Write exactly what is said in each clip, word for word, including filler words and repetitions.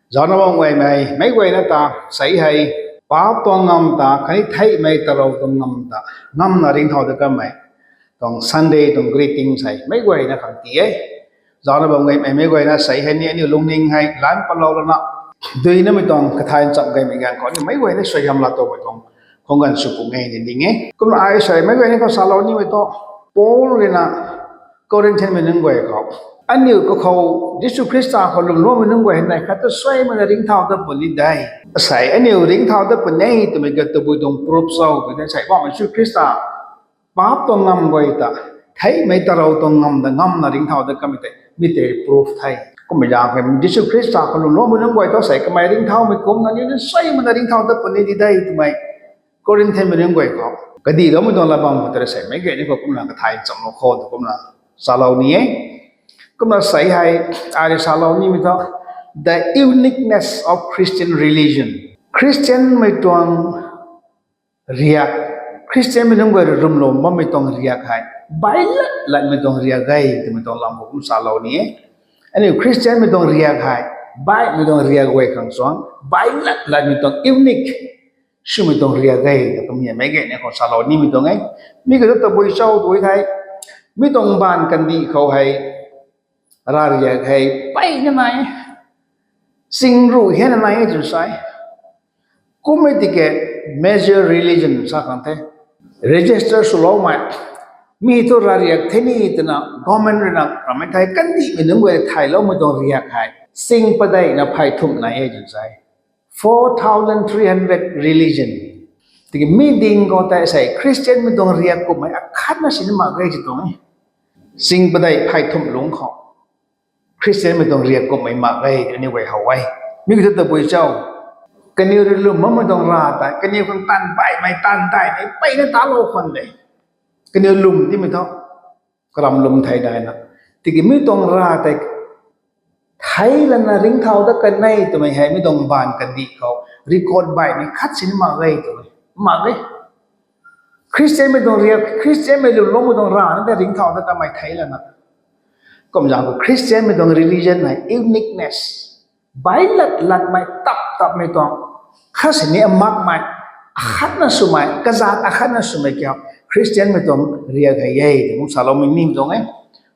Zana bam guaymei meic guayna ta sei hei, paap tuang ngam ta khatni theihmei tarou tuang ngam ta ngamna ringcthau dat kanmei tuang Sunday tuang greeting sei meic guayna khang ti e. Zana bam guaymei meic guayna sei hei ni aniu lungning hei lan patlou lana, duinamei tuang kathay ncham gaymei ganv khou ni meic guayna suaihiam laa tuangmei tuang khang ganv sw pung e ni ning e. Kumna ai sei meic guayna khou salou nimei thu, Paul ruina Corinthianmei nunc guay khou, aniu kakhou Jisu Khrista khou lwmloumei nunc guay hei neih khat ta suaimana ringcthau dat puni de. Asei aniu ringcthau dat puni twmei ka tabui tuang proof cho twna sei bam Jisu Khrista paap tuang ngam guay ta, theihmei tarou tuang ngam ta ngamna ringcthau dat kanmei tei mi tei proof the. Kummei zaeng khou Jisu Khrista khou lwmloumei nunc guay thu sei kamei ringcthaumei kumna aniu ni suaimana ringcthau dat puni di de twmei Corinthianmei nunc guay khou kadihloumei tuang lat bam khou tei sei meic guayna khou kumna kathay nchamlou khou tu kumna salou ni e. Kumna sei hei, ai rui salou nimei thu, the uniqueness of Christian religion. Khristianmei tuang riak, Khristianmei nunc guay rui lwmlou bammei tuang riak hei, baih lat latmei tuang riak e twmei tuang lam khou kum salou ni e. Aniu Khristianmei tuang riak hei, baihmei tuang riak guay khang suang, baih lat latmei tuang unique swmei tuang riak e ta kum hei meic guayna khou salou nimei tuang e. Mi kiu thu tabui cho tu thei, mi tuang baanv kandih khou hei, ravriak hei mpeyna nai, ching ruh hena nai e tw sa e. Kummei tiki major religion sa khang the, register swloumei, mi thu ravriak the ni twna government ruina ramei thei kandihmei nunc guay thayloumei tuang riak hei ching padeihna phey thumh nai e tw sa e. Four thousand three hundred religion. Tiki mi ding khou tei sei Khristianmei tuang riak kummei akhatna sini mak ge ti tuang e. Ching padeih phey thumh lungc khou Khristianmei tuang riak kummei mak ge aniu guay how e. Mi kiu thu tabui cho, kaniw rui lwm bammei tuang rav tei kaniw khang taanv baihmei taanv daihmei mpeyna talou khwan de. Kaniw lwm timei thu karam lwm thei daihna, tiki mi tuang rav tei thei lana ringcthau dat kan e twmei hei mi tuang baanv kandih khou record baihmei khat sini mak ge tw e. Mak e. Khristianmei tuang riak, Khristianmei lwmloumei tuang rav na tei ringcthau dat kanmei thei lana, kum zaeng khou Khristianmei tuang religion hei uniqueness, baih lat latmei tap tapmei tuang, khat sini amakmei, akhatna swmei, kazat akhatna swmei kiu Khristianmei tuang riak hei e tw kum saloumei ni tuang e.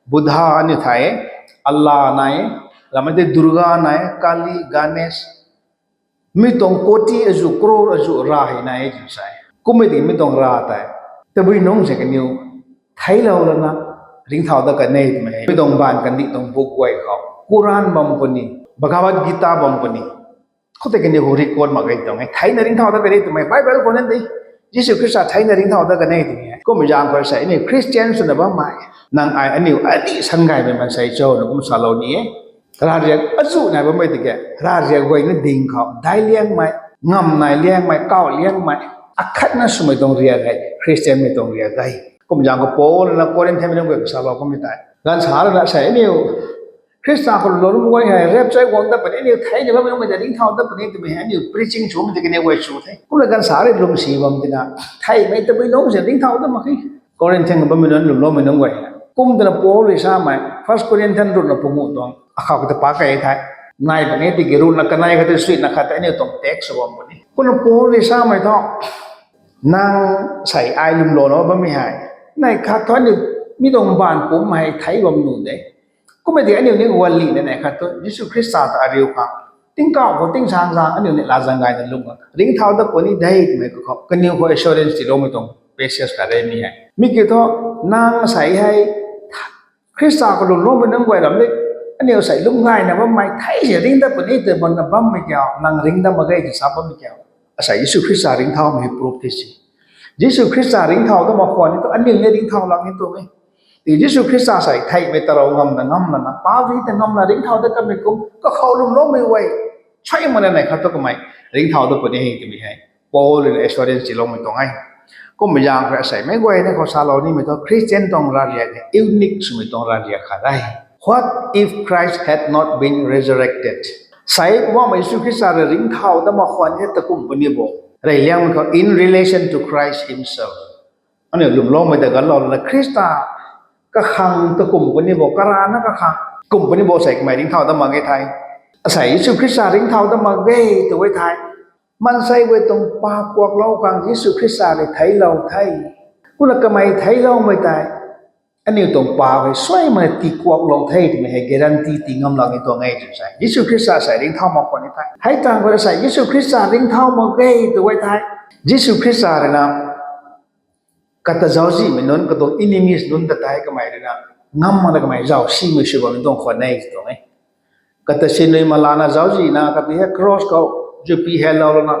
Buddha aniu thay e, Allah nai e, ramei tei Durga nai e, Kali, Ganesh, mi tuang koti azuh, crore azuh rav hei nai e tw sa e. Kummei tiki mi tuang rav tei tabui nungc se kaniw theilou lana ringcthau dat kan e twmei hei mi tuang baanv kandih tuang book guay khou, Quran bam puni, Bhagavad Gita bam puni, khoutei kaniw khou record mak ge tuang e. Theina ringcthau dat kan e twmei Bible khou na de, Jisu Khrista theina ringcthau dat kan e twmei hei. Kummei zaeng khou sei aniu Khristian swna bammei nang ai aniu adih san gaymei maansei cho na kum salou ni e. Ravriak azuh nai bammei tiki ravriak guayna ding khou daic liangmei, ngam nai liangmei, kauh liangmei, akhatna swmei tuang riak hei Khristianmei tuang riak e. Kum zaeng khou Paul na Corinthianmei nunc guay khou salou kummei tei, ganv sa rana sei aniu Khrista khou lwmloumei guay hei rapture guang dat puni, aniu theina bammei nunc guay ta ringcthau dat puni twmei hei aniu preaching swmei tiki aniu guay sw the. Kumna ganv sa rui lwmsi bam tina, theihmei tabui nungc si ringcthau dat mak khe. Corinthian khou bammei nunc lwmloumei nunc guay hei kum twna Paul rui samei First Corinthian ruhna panguh tuang akhou kata pa kei the. Nai puni tiki ruhna kanei khat tei suina khat tei aniu tuang text sw bam puni. Kumna Paul rui samei thu, nang sei ai lwmlouna bammei hei neih khat thu aniu mi tuang baanv pumc hei thei bam nuh de. Kummei tiki aniu ni gualina neih khat thu Jisu Khrista ta ariu khang tingkauh khou tingsaengzaeng aniu ni latzan gayna lung ringcthau dat puni de twmei kakhou kaniw khou assurance tiiloumei tuang passage khat re mi hei. Mi kiu thu, nang sei hei Khrista khou lwmloumei nunc guay ram de, aniu sei lwm gayna bammei thei si ringc dat puni tw banna bammei kiu, nang ringc dat mak ge tw sa bammei kiu. Asei Jisu Khrista ringcthaumei hei proof ti si. Jisu Khrista ringcthau dat mak khwan ni thu aniu ni ringcthau lak ni tuang e. Tiki Jisu Khrista sei theihmei tarou ngamna ngam lana, paap ri ta ngamna ringcthau dat kanmei kum, kakhou lwmloumei guay suai makna neih khat thu kamei ringcthau dat puni twmei hei Paul rui assurance tiiloumei tuang e. Kummei zaeng khou asei meic guayna khou salou nimei thu Christian tuang ravriak hei unique swmei tuang ravriak khat e. What if Christ had not been resurrected? Sei Poubauhmei Jisu Khrista rui ringcthau dat mak khwan ni ta kum puni bo? Rey liangmei khou, in relation to Christ himself. Aniu lwmloumei ta ganlou lana Khrista kakhang ta kum puni bo, karana kakhang kum puni bo sei kamei ringcthau dat mak ge thei. Asei Jisu Khrista ringcthau dat mak ge tw e thei, maansei guay tuang paap kuaklou khang Jisu Khrista rui theiclou the. Kumna kamei theicloumei tei aniu tuang paap hei suaimana tikuaklou the twmei hei guarantee tii ngamlou ni tuang e tw sa. Jisu Khrista asei ringcthau mak khwan ni thei, hei tangv khou asei Jisu Khrista ringcthau mak ge tw e thei, Jisu Khrista rui na kata zauczihmei nunc, katuang enemies nunc ta tei kamei rui na ngam makna kamei zauc simei sw bam ni tuang khwan e tw tuang e. Kata sinui malana zauczihna, kata hei cross khou zupi heilou lana,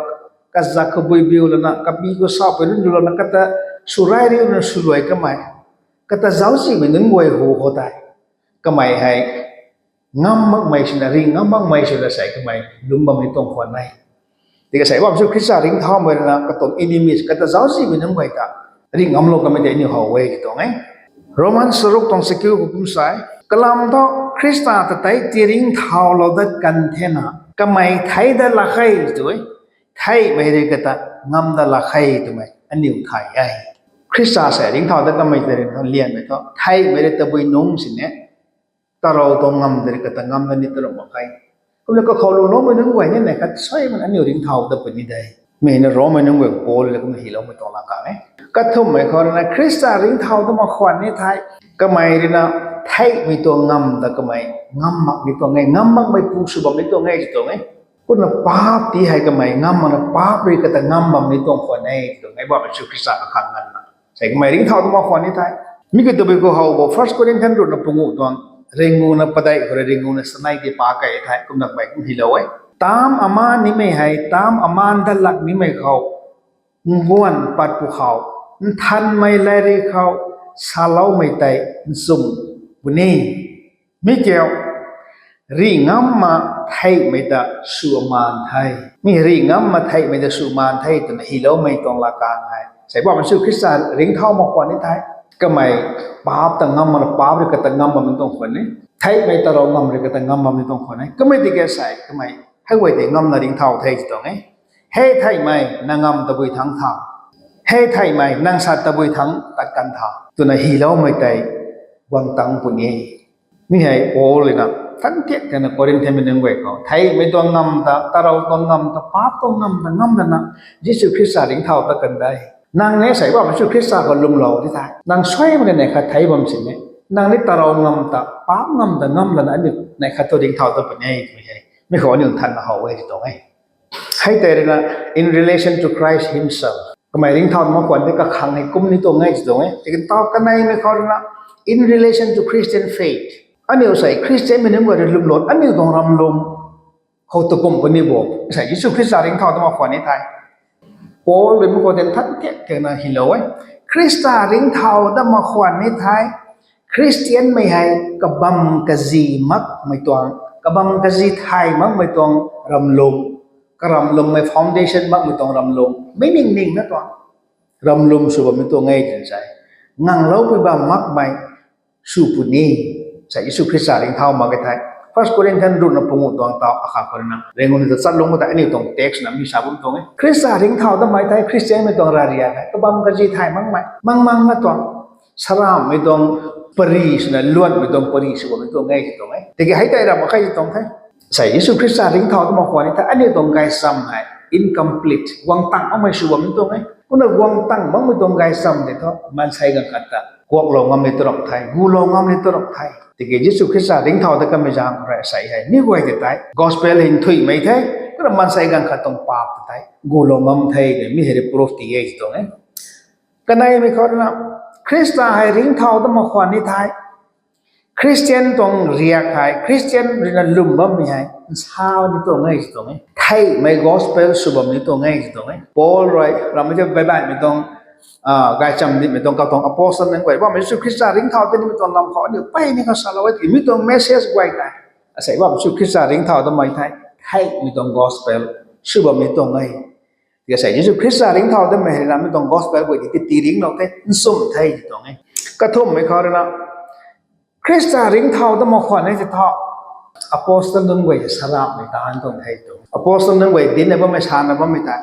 kazak khou bui biu lana, kabi khou sapui nunc lu lana, kata sw rai riuna swluai kamei, kata zauczihmei nunc guay hu khou tei kamei hei ngam makmei swna, ring ngam makmei swna sei kamei lungc bam ni tuang khwan e. Tiki sei bam Jisu Khrista ringcthaumei rui na katuang enemies, kata zauczihmei nunc guay ta ring ngamlou kamei tei aniu how e tw tuang e. Roman charuk tuang chakiu khou kum sa e, kalam thu Khrista ta tei tiringcthaulou dat kan thena kamei thei dat lak khe tw e. Theihmei rui kata ngam dat lak khe twmei aniu thay e. Khrista sei ringcthau dat kamei tei rui na lianmei thu theihmei rui tabui nungc sini tarou tuang ngam tei rui kata ngam dat ni tarou mak khe. Kumna kakhou lungloumei nunc guay ni neih khat suaimana aniu ringcthau dat puni de. Mi na Rommei nunc guay Paul le kumna hyloumei tuang laa kan e. Kathumhmei khou rui na Khrista ringcthau dat mak khwan ni thei, kamei rui na theihmei tuang ngam ta kamei ngam mak ni tuang e, ngam makmei pu sw bam ni tuang e tw tuang e. Kumna paap ti hei kamei ngam makna paap rui kata ngam bam ni tuang khwan e tw tuang e, bam Jisu Khrista kakhang nganvna. Sei kamei ringcthau dat mak khwan ni thei, mi kiu tabui khou how bo, First Corinthians ruhna panguh tuang ringnuna padeih khou rui ringnuna sanei ti pa kei thei, kumna kamei kum hylou e. Taanv amaan nimei hei taanv amaan dat lak nimei khou nguan pat pwkhou, nthanmei lairik khou saloumei tei nchumh puni. Mi kiu, ringh ngamna theihmei ta sw maan the. Mi ringh ngamna theihmei ta sw maan the twna hyloumei tuang laa kan hei sei bam Jisu Khrista ringcthau mak khwan ni thei, kamei paap ta ngam makna paap rui kata ngam bam ni tuang khwan e. Theihmei tarou ngam rui kata ngam bam ni tuang khwan e. Kamei tiki sei kamei hei guay tei ngamna ringcthau the tw tuang e. He theihmei, nang ngam tabui thangc tha. He theihmei, nang sat tabui thangc tat kan tha, twna hyloumei tei guang tangc puni. Mi hei Paul rui na than thiak thena Corinthianmei nunc guay khou theihmei tuang ngam ta, tarou tuang ngam ta, paap tuang ngam ta ngam lana Jisu Khrista ringcthau dat kan de. Nang ni sei bam Jisu Khrista khou lwmlou di thei, nang suaimana neih khat thei bam sini, nang ni tarou ngam ta, paap ngam ta ngam lana aniu neih khat thu ringcthau dat puni e twmei hei mi khou aniu nthanna how e tw tuang e. Hei tei rui na, in relation to Christ himself, kamei ringcthau dat mak khwan tei kakhang hei kum ni tuang e tw tuang e. Tiki taw kaneimei khou rui na, in relation to Christian faith, aniu sei Khristianmei nunc guay rui lwmlou aniu tuang ramlum khou ta kum puni bo, sei Jisu Khrista ringcthau dat mak khwan ni thei, Paul rui mi khou tei than thiak thena hylou e. Khrista ringcthau dat mak khwan ni thei, Khristianmei hei kabam kazi makmei tuang, kabam kazi thay makmei tuang ramlum, karamlummei foundation makmei tuang ramlum, meaning ningna tuang ramlum sw bam ni tuang e twna sa e. Ngangloupui bam makmei sw puni, sei Jisu Khrista ringcthau mak e thei. First Corinthians ruhna panguh tuang taw akhat khou rui na ringnuna ta chat lungc khou tei aniu tuang text na mi sa bam tuang e. Khrista ringcthau dat mak thei Khristianmei tuang rariak hei kabam kazi thay makmei, mang mangna tuang, saraamhmei tuang pary swna luanmei tuang pary sw bam ni tuang e tw tuang e. Tiki hei tei ram mak khe tw tuang the. Sei Jisu Khrista ringcthau dat mak khwan ni thei aniu tuang gaychamv hei incomplete, guang tang makmei sw bam ni tuang e. Kumna guang tang makmei tuang gaychamv tei thu maansei ganv khat ta kuaklou ngam ni tarou the, gulou ngam ni tarou the. Tiki Jisu Khrista ringcthau dat kamei zaeng khou rui sei hei mi guay tei tei gospel hei nthuihmei the, kumna maansei ganv khat tuang paap ta tei gulou ngam the twmei mi hei rui proof ti e tw tuang e. Kaneimei khou rui na, Khrista hei ringcthau dat mak khwan ni thei, Khristian tuang riak hei, Khristian rui na lwm bammei hei nsa ni tuang e tw tuang e. Theihmei gospel sw bam ni tuang e tw tuang e. Paul rui ramei tei baihbaihmei tuang, gaychamv nimei tuang katuang apostle nunc guay, bam Jisu Khrista ringcthau dat nimei tuang lam khou aniu pey ni khou salou e tiki mi tuang message guay tei, asei bam Jisu Khrista ringcthau dat mak thei, theihmei tuang gospel sw bam ni tuang e. Tiki sei Jisu Khrista ringcthau datmei hei rui na mi tuang gospel guay tei ti ringlou the, nchumh the tw tuang e. Kathumhmei khou rui na, Khrista ringcthau dat mak khwan ni thei thu, apostle nunc guay tei saraamhmei taanv tuang the tw. Apostle nunc guay dincna bammei, sana bammei tei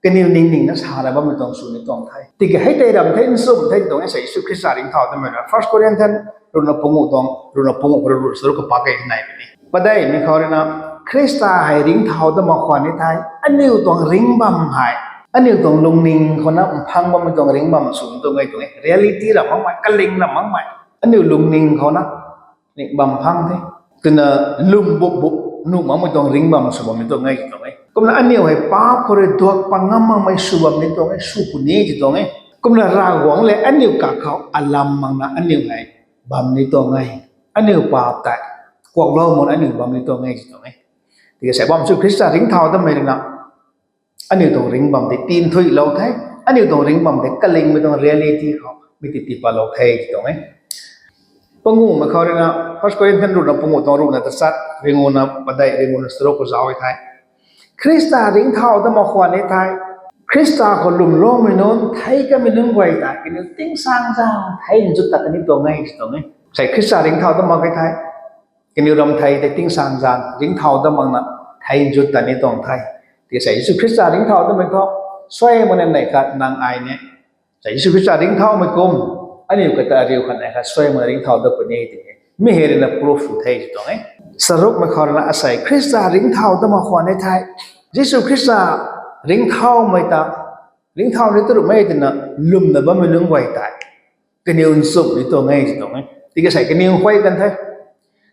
kaniw ningningna sana bammei tuang sw ni tuang the. Tiki hei tei ram the, nchumh the tw tuang e, sei Jisu Khrista ringcthau datmei rui na. First Corinthians ruhna panguh tuang, ruhna panguh khou rui ruh saruk kapak kei nai puni. Padeihmei khou rui na, Khrista hei ringcthau dat mak khwan e thei, aniu tuang ringc bam hei, aniu tuang lungning khou na mphang bammei tuang ringc bam sw tuang e tuang e. Reality ra makmei, kaling ra makmei, aniu lungning khou na ringc bam phang the. Twna lwm bup bup nuh makmei tuang ringc bam sw bam ni tuang e tuang e. Kumna aniu hei paap khou rui duak pang ngam makmei sw bam ni tuang e, sw puni ti tuang e. Kumna Ravguangc le aniu kakhou alam makna aniu hei bam ni tuang e. Aniu paap tei kuaklou makna aniu bam ni tuang e ti tuang e. Tiki sei bam sw Khrista ringcthau datmei rui na aniu tuang ringc bam tei tinthuilou the, aniu tuang ringc bam tei kalingmei tuang reality khou mi tei tipatlou the ti tuang e. Panguhmei khou rui na, First Corinthians ruhna panguh tuang ruhna tachat, ringuna padeih, ringuna charuk khou zauc e thei, Khrista ringcthau dat mak khwan e thei, Khrista khou lwmloumei nunc thei kanmei nunc guay tei kaniw tingsaengzaeng thei nzut tat kan ni tuang e ti tuang e. Sei Khrista ringcthau dat mak e thei, kaniw ram thei tei tingsaengzaeng ringcthau dat makna thei nzut tat ni tuang the. Tiki sei Jisu Khrista ringcthau datmei thu, suai makna neih khat nang ai ni sei Jisu Khrista ringcthaumei kum, aniu kata ariu khat neih khat suai makna ringcthau dat puni tiki mi hei rui na proof sw the ti tuang e. Charukmei khou rui na asei Khrista ringcthau dat mak khwan e thei, Jisu Khrista ringcthaumei ta, ringcthau ni tu ruhmei twna lwmna bammei nunc guay tei kaniw nchumh ni tuang e ti tuang e. Tiki sei kaniw huay kan the.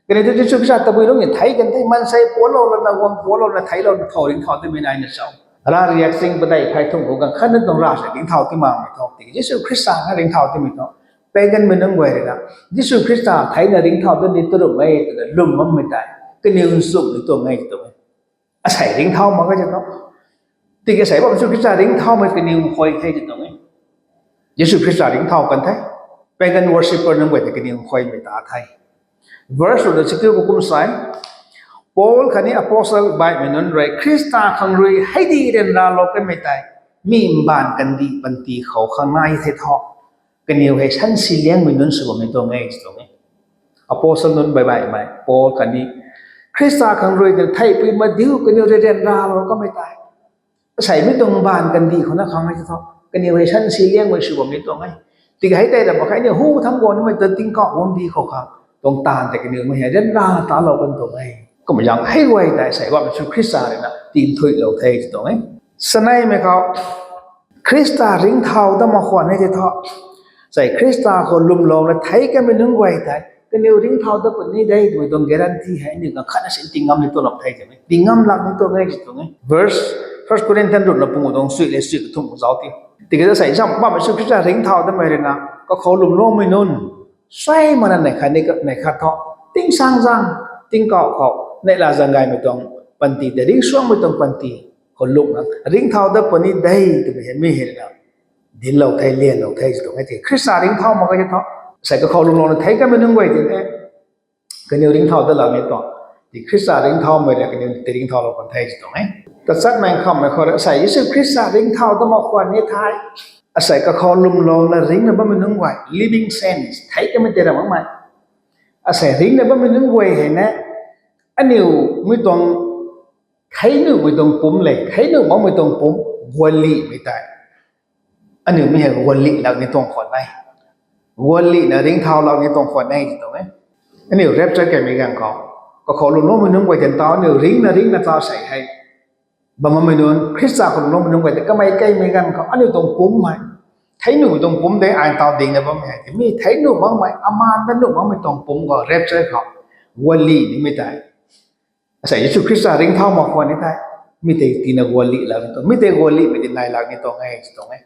Kaniw tu Jisu Khrista tabui lungc ni thei kan the, maansei pualou lana, guang pualou lana, theiclou lana thow ringcthau timei naina cho. Rav riakching padeih phey thumh khou ganv khatna tuang rav sei ringcthau ti makmei thu, tiki Jisu Khrista na ringcthau timei thu, paganmei nunc guay rui na Jisu Khrista theina ringcthau dat ni tu ruhmei twna lwm bammei tei kaniw nchumh ni tuang e ti tuang e. Asei ringcthau mak e ti thu, tiki sei bam Jisu Khrista ringcthaumei kaniw huay the ti tuang e. Jisu Khrista ringcthau kan the, pagan worshipper nunc guay tei kaniw huaymei ta the. Verse ruhna chakiu khou kum sa e, Paul khatni apostle baihmei nunc rui Khrista khang rui hei di ryanralou kanmei tei mi mbaanv kandih panty khou khang nai the thu, kaniw hei sansi liangmei nunc sw bam ni tuang e ti tuang e. Apostle nunc baih baihmei Paul khatni Khrista khang rui twna theihpui madiu kaniw rui ryanralou kanmei tei, asei mi tuang mbaanv kandih khou na khang e ti thu, kaniw hei sansi liangmei sw bam ni tuang e. Tiki hei tei ra mak khe, aniu hu thangc guang nimei ta tingkauh guangcdic khou khang tuang taanv tei kaniw mei hei ryanra talou kan tuang e. Kumna zaeng hei guay tei sei bam Jisu Khrista rui na tinthuilou the ti tuang e. Saneimei khou Khrista ringcthau dat mak khwan e ti thu, sei Khrista khou lwmlouna thei kanmei nunc guay tei kaniw ringcthau dat puni de twmei tuang guarantee hei aniu ganv khatna sin tii ngam ni tuang lam the ti, tii ngam lak ni tuang e ti tuang e. Verse, First Corinthians ruhna panguh tuang chuy le chuy kathumh khou zauc ti. Tiki ta sei zam bam Jisu Khrista ringcthau datmei rui na kakhou lwmloumei nunc suai makna neih khat ni neih khat thu tingsaengzaeng, tingkauh khou neihla zaeng gaymei tuang panty tei ringcsuangmei tuang panty khou lungna ringcthau dat puni de twmei hei mi hei rui na dinclou the, lyanlou the ti tuang e. Tiki Khrista ringcthau mak e ti thu, sei kakhou lwmlouna thei kanmei nunc guay tei e kaniw ringcthau dat lak ni tuang, tiki Khrista ringcthaumei rui kaniw tei ringcthaulou kan the ti tuang e. Tachatmei khamhmei khou rui asei Jisu Khrista ringcthau dat mak khwan e thei, asei kakhou lwmlouna ringcna bammei nunc guay, living saints, thei kanmei tei ra makmei, asei ringcna bammei nunc guay hei ne, aniu mi tuang thei nuhmei tuang pumc le thei nuh makmei tuang pumc guanlihmei tei aniu mi hei guanlih lak ni tuang khwan e. Guanlihna ringcthau lak ni tuang khwan e ti tuang e. Aniu rapture keymei ganv khou, kakhou lwmloumei nunc guay tei tau aniu ringcna ringcna tau sei hei bam makmei nunc, Khrista khou lwmloumei nunc guay tei kamei keymei ganv khou aniu tuang pumc hei, thei nuhmei tuang pumc tei ai tau dingna bammei hei tei mi thei nuh makmei, amaan ta nuh makmei tuang pumc khou rapture khou guanlih nimei tei asei Jisu Khrista ringcthau mak khwan e thei, mi tei tina guanlih lak ni tuang, mi tei guanlihmei tei nai lak ni tuang e ti tuang e.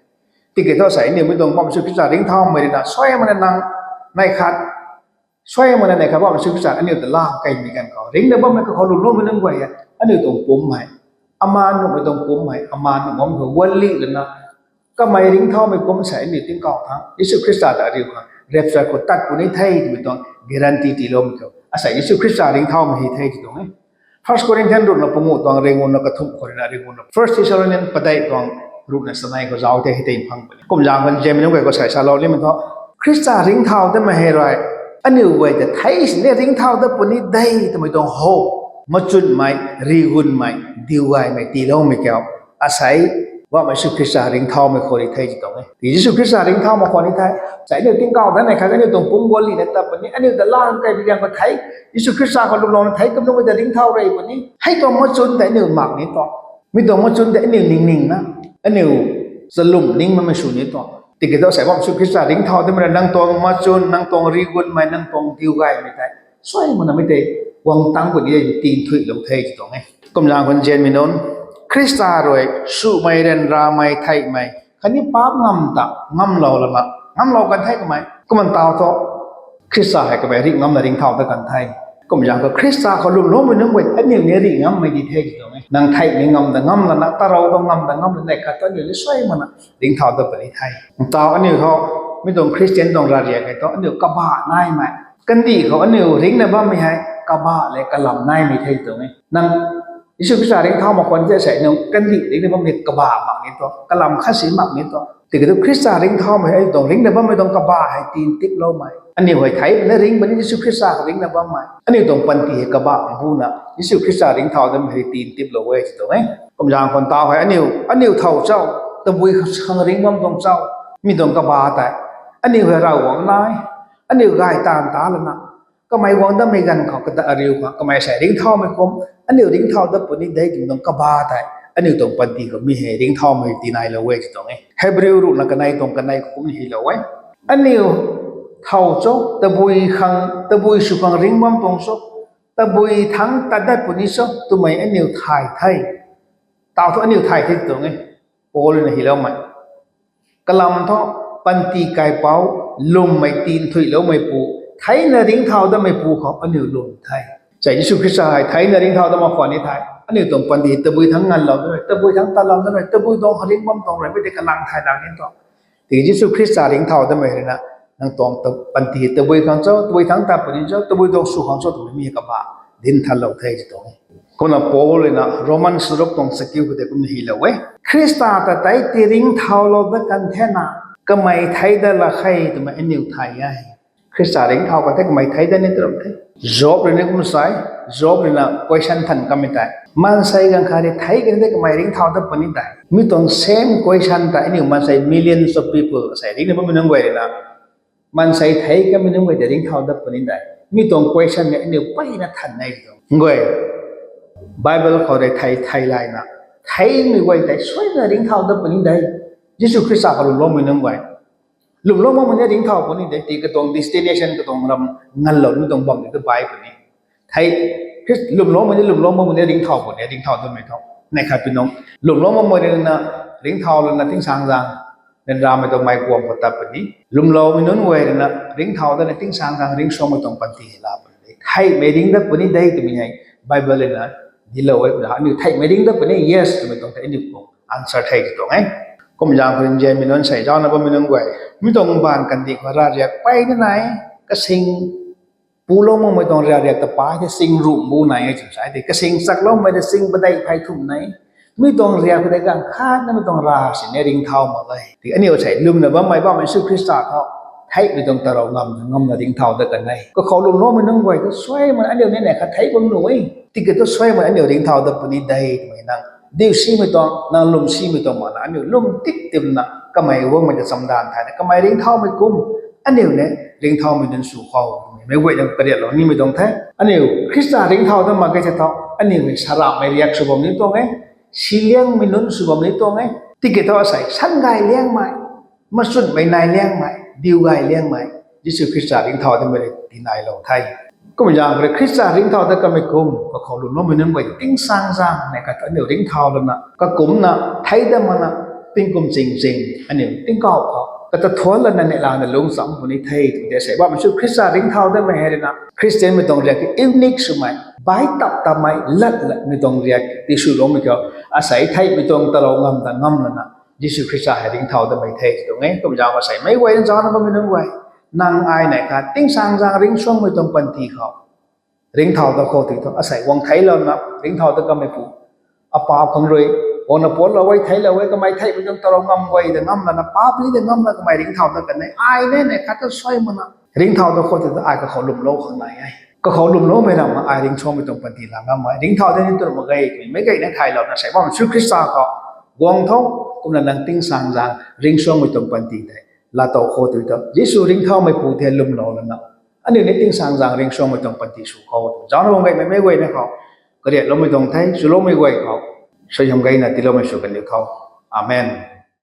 Tiki thu sei aniu mi tuang bam Jisu Khrista ringcthaumei rui na suai makna nang neih khat, suai makna neih khat bam Jisu Khrista aniu ta lang keymei ganv khou ringcna bammei kakhou lwmloumei nunc guay hei aniu tuang pumc hei, amaan nuhmei tuang pumc hei, amaan nuh makmei khou guanlih lana kamei ringcthaumei kum sei aniu tingkauh thangc Jisu Khrista ta ariu khang rapture khou tat puni the twmei tuang guarantee tiiloumei khou asei Jisu Khrista ringcthaumei hei the ti tuang e. First Corinthians ruhna panguh tuang ringuna kathumh khou rui na ringuna First Thessalonians padeih tuang ruhna sanei khou zauc the hei tei phang puni. Kumzaeng khou nzianmei nunc guay khou sei salou nimei thu, Khrista ringcthau datmei hei rui aniu guay ta thei sini ringcthau dat puni de twmei tuang hope, machunmei, rigunmei, diugaymei tiiloumei kiu, asei Poubauhmei Jisu Khrista ringcthaumei khou ni the ti tuang e. Tiki Jisu Khrista ringcthau mak khwan ni the. Sa aniu tingkauh tha nei khat aniu tuang pumc guanlina ta puni, aniu ta lang kai bi liang khou thei, Jisu Khrista khou lwmlouna thei kumna ta ringcthau rey puni. Hei tuang machun tei aniu mak ni tuang. Mi tuang machun tei aniu ningningna, aniu chalum ning makmei sw ni tuang. Tiki thu sa Poubauhmei Jisu Khrista ringcthau damei rui nang tuang machun, nang tuang rigunmei, nang tuang diu gaymei tei suai makna mei tei guang tang puni e, tinthuilou the ti tuang e. Kumzaeng khou nzianmei nunc, Khrista rui swmei, ryanramei, theihmei khatni paap ngam ta ngamlou lana, ngamlou kan the kamei. Kumna taw thu, Khrista hei kamei rih ngamna ringcthau dat kan the. Kumzaeng khou Khrista khou lwmloumei nunc guay aniu ni rih ngammei di the ti tuang e. Nang theihmei ngam ta ngam lana, tarou tuang ngam ta ngam lana, nei khat thu aniu ni suai makna ringcthau dat puni the. Taw aniu thu, mi tuang Khristian tuang rariak hei thu aniu kabah naimei. Kandih khou aniu ringcna bammei hei kabah le kalam naimei the tuang e. Nang Jisu Khrista ringcthau mak khwan the sei, nang kandih ringcna bammei kabah mak ni tuang, kalam khat si mak ni tuang. Tiki thu Khrista ringcthaumei hei tuang ringcna bammei tuang kabah hei tintiploumei. Aniu hei thei puni ringc puni Jisu Khrista khou ringcna bammei. Aniu tuang panty hei kabah buna Jisu Khrista ringcthau damei hei tintiplou e ti tuang e. Kumzaeng khwan taw hei aniu, aniu thow cho, tabui khang ringc bam tuang cho, mi tuang kabah tei aniu hei Ravguangc nai, aniu gay taanv ta lana, kamei guang datmei ganv khou kata ariu khou kamei sei ringcthaumei kum, aniu ringcthau dat puni de twmei tuang kabah tei aniu tuang panty khou mi hei ringcthaumei tinailou e ti tuang e. Hebrew ruhna kanei tuang kanei khou kumna hylou e. Aniu thow cho, tabui khang, tabui sw khang ringc bam tuang cho, tabui thangc tat dat puni cho twmei aniu thay the. Taw thu aniu thay the ti tuang e. Paul na hyloumei kalam thu, panty kaipouc, lwmmei tinthuiloumeipu, theina ringcthau datmeipu khou aniu lwm the. Sa Jisu Khrista hei theina ringcthau dat mak khwan ni the. Aniu tuang panty tabui thangc nganlou da rui, tabui thangc tatlou da rui, tabui tuang ringc bam tuang rui, mei tei kalang thay lang ni tuang. Tiki Jisu Khrista ringcthau datmei rui na, nang tuang ta, panty tabui khang cho, tabui thangc tat puni cho, tabui tuang sw khang cho twmei mi kabah dinc thatlou the ti tuang e. Kumna Paul rui na Roman charuk tuang chakiu khou tei kumna hylou e. Khrista ta tei ti ringcthaulou dat kan thena, kamei thei dat la khe twmei aniu thay e. Khrista ringcthau kan the kamei thei dat ni tw ram the. Job rui ni kum sai, Job rui na question than kamei tei, maansei ganv khat rui thei kan the kamei ringcthau dat puni tei. Mi tuang same question tei aniu maansei millions of people, sei ringcna bammei nunc guay rui na, maansei thei kanmei nunc guay tei ringcthau dat puni tei. Mi tuang question ni aniu peyna than e tuang e. Bible khou rui thei, thei layna, theimei guay tei suaina ringcthau dat puni de. Jisu Khrista khou lwmloumei nunc guay, lwmlou makmei ni ringcthau puni de, ti katuang destination, katuang ram nganlou ni tuang bam ni tu bai puni. Thei, Khrist-, lwmloumei ni, lwmlou makmei ni ringcthau puni, ringcthau datmei thu. Nei khat pi nung, lwmlou makmei rui na ringcthau lana tingsaengzaeng ryanramei tuang mei kuam khou tat puni. Lwmloumei nunc guay rui na ringcthau datna tingsaengzaeng ringcsuangmei tuang panty la puni. Theimei ringc dat puni de twmei hei Bible rui na dilou e, aniu theimei ringc dat puni, yes twmei tuang the aniu khou answer the ti tuang e. Kumzaeng khou nzianmei nunc, sei zaucna bammei nunc guay, mi tuang mbaanv kandih khou rariak peyna nai, kasing pulou makmei tuang rariak ta pai the, sing ruh bu nai e twna sa tei, kasing chakloumei ta sing padeih phey thumh nai. Mi tuang riak khou tei ganv khatna mi tuang ra sini ringcthau mak e. Tiki aniu sei lwmna bammei, bammei Jisu Khrista khou theimei tuang tarou ngam, ngamna ringcthau dat kan e. Kakhou lwmloumei nunc guay tu suai makna aniu ni nei khat thei bam nuh e. Tiki tu suai makna aniu ringcthau dat puni de twmei nang diu simei tuang, nang lwm simei tuang makna aniu lwm tip timna kamei guangmei ta chamdanv thayna kamei ringcthaumei kum, aniu ni ringcthaumei nunc sw khou, mei guayna kariatlou nimei tuang the. Aniu Khrista ringcthau dat mak ge the thu, aniu hei saramhmei riak sw bam ni tuang e, siliangmei nunc sw bam ni tuang e. Tiki thu asei sangay liangmei, machunmei nai liangmei, diu gay liangmei, Jisu Khrista ringcthau datmei rui tinailou the. Kumzaeng khou rui Khrista ringcthau dat kamei kum, kakhou lwmloumei nunc guay tingsaengzaeng nei khat aniu ringcthau lana, kakumna thei dat makna, tingkum ching ching aniu tingkauh khou kata thuanc lana neihla na lungc cham puni the twmei tei sei bammei Jisu Khrista ringcthau datmei hei rui na Khristianmei tuang riak unique swmei, bai tap tapmei, lat latmei tuang riak tiswloumei khou, asei theimei tuang tarou ngam ta ngam lana Jisu Khrista hei ringcthau datmei the ti tuang e. Kumzaeng khou sei meic guay zaucna bammei nunc guay, nang ai nei khat tingsaengzaeng ringcsuangmei tuang panty khou ringcthau dat khou tiki thu, asei guang theiclouna ringcthau dat kameipu, apaap khang rui guangna puanclou e, theiclou e, kamei theimei tuang tarou ngam guay ta ngam lana, paap ni ta ngam lana kamei ringcthau dat kan e. Ai ni nei khat ta suai makna ringcthau dat khou tiki thu, ai kakhou lwmlou khang nai e. Kakhou lwmloumei ramna ai ringcsuangmei tuang panty la ngam e. Ringcthau dat ni tw ram mak ge twmei meic guayna thaylouna sei bammei Jisu Khrista khou guang tho, kumna nang tingsaengzaeng ringcsuangmei tuang panty tei laatow khou tw ta, Jisu ringcthaumei pu the lwmlou lana, aniu ni tingsaengzaeng ringcsuangmei tuang panty sw khou tw, zanc ram gaymei mei guayna khou kariakloumei tuang the, swloumei guay khou suaihiam gayna tiiloumei sw kaniw tho. Amen.